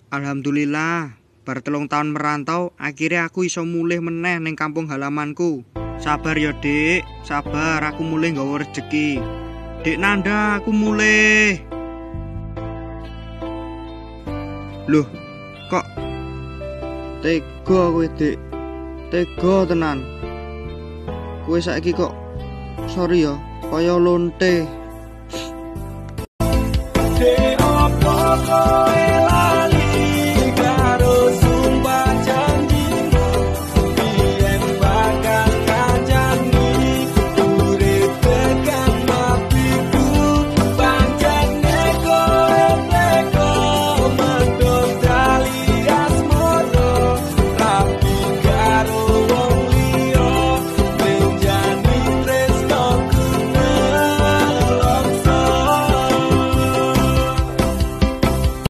Alhamdulillah, bar 3 tahun merantau, akhirnya aku iso mulih meneh ning kampung halamanku. Sabar ya, Dik. Sabar, aku mulih nggawa rejeki. Dik Nanda, aku mulih. Loh, kok tega kowe, Dik? Tega tenan. Kowe saiki kok sorry ya, kaya lonte. Dek, apa kowe